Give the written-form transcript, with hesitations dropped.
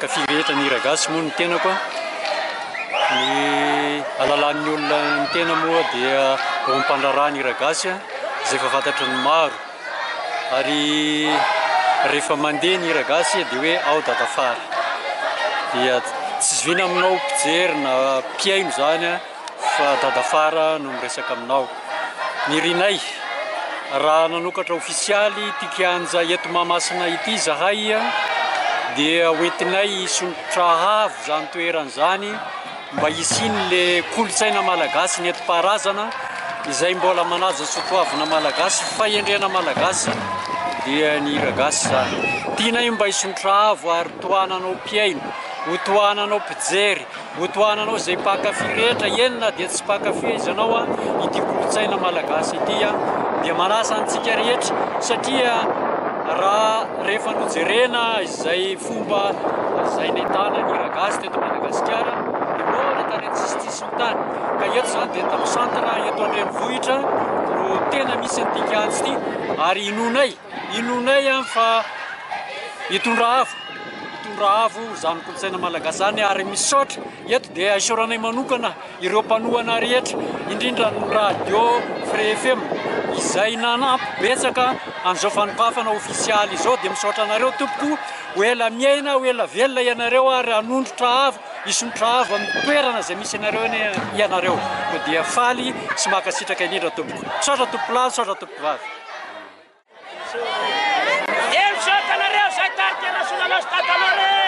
mpankafy rehetra ny hira gasy moa ny tenako a. Ny alalan'ny olona ny tena moa dia ho mpandraharaha ny hira gasy a, izay efa fantatry ny maro. Ary rehefa mandeha ny hira gasy dia hoe ao Dadafara. Dia tsy zoviana aminao mpijery na mpihaino izany a. Fa Dadafara no miresaka aminao. Nirinay raha nanokatra ofisialy ity kianja eto Mahamasina ity izahay dia hoentinay hisondrotra avo izany toerana izany mba hisian'le kolontsaina malagasy nentim-paharazana izay mbola manaja soatoavina malagasy, fahendrena malagasy dia ny hira gasy izany. Tianay mba hisondrotra avo ary tohananao mpihaino, ho tohananao mpijery, Ho tohananao izay mpankafy rehetra, eny na dia tsy mpankafy aiza ianao an, ity kolontsaina malagasy ity an, dia manasa antsika rehetra satria raha rehefa nojerena izay fomba izay nahitana ny hira gasy teto Madagasikara dia mbola tany an-tsisitsisiny tany, ka eto izany dia eto amin'ny centre eto an-drenivohitra no tena misy an'ity kianja ity ary inoanay Inoanay an fa hitondra avo, hitondra avo izany kolontsaina malagasy izany ary misaotra eto dia isaoranay manokana ireo mpanohana rehetra indrindra ny radio Free FM izay nanampy betsaka an'izao fanokafana ofisialy izao dia misaotra anareo tompoko ho ela miaina ho ela velona ianareo ary hanondrotra avo hisondrotra avo amin'ny toerana izay misy anareo anie ianareo koa dia faly sy mankasitraka indrindra tompoko misaotra tompokolahy misaotra tompokovavy. Dia misaotra anareo izay tarika Rasoalalao sy Dadalora e!